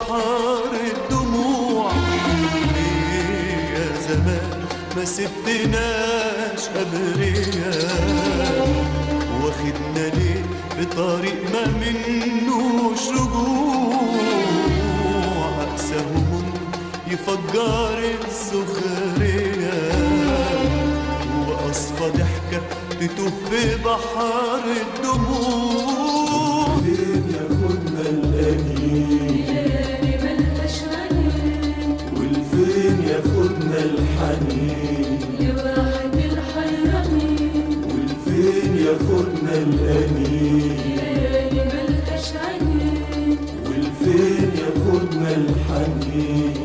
بحر الدموع. ليه يا زمان ما سبتناش أبرياء، واخدنا ليه في طريق ما منوش رجوع؟ أقسى هموم يفجر السخرية، وأصفى ضحكة تتوه في بحر الدموع. فين ياخدنا الأنين ليالي ملهاش عنين، والفين ياخدنا الحنين لواحد الحيرانين. والفين ياخدنا الأنين ليالي ملهاش عنين، والفين ياخدنا الحنين.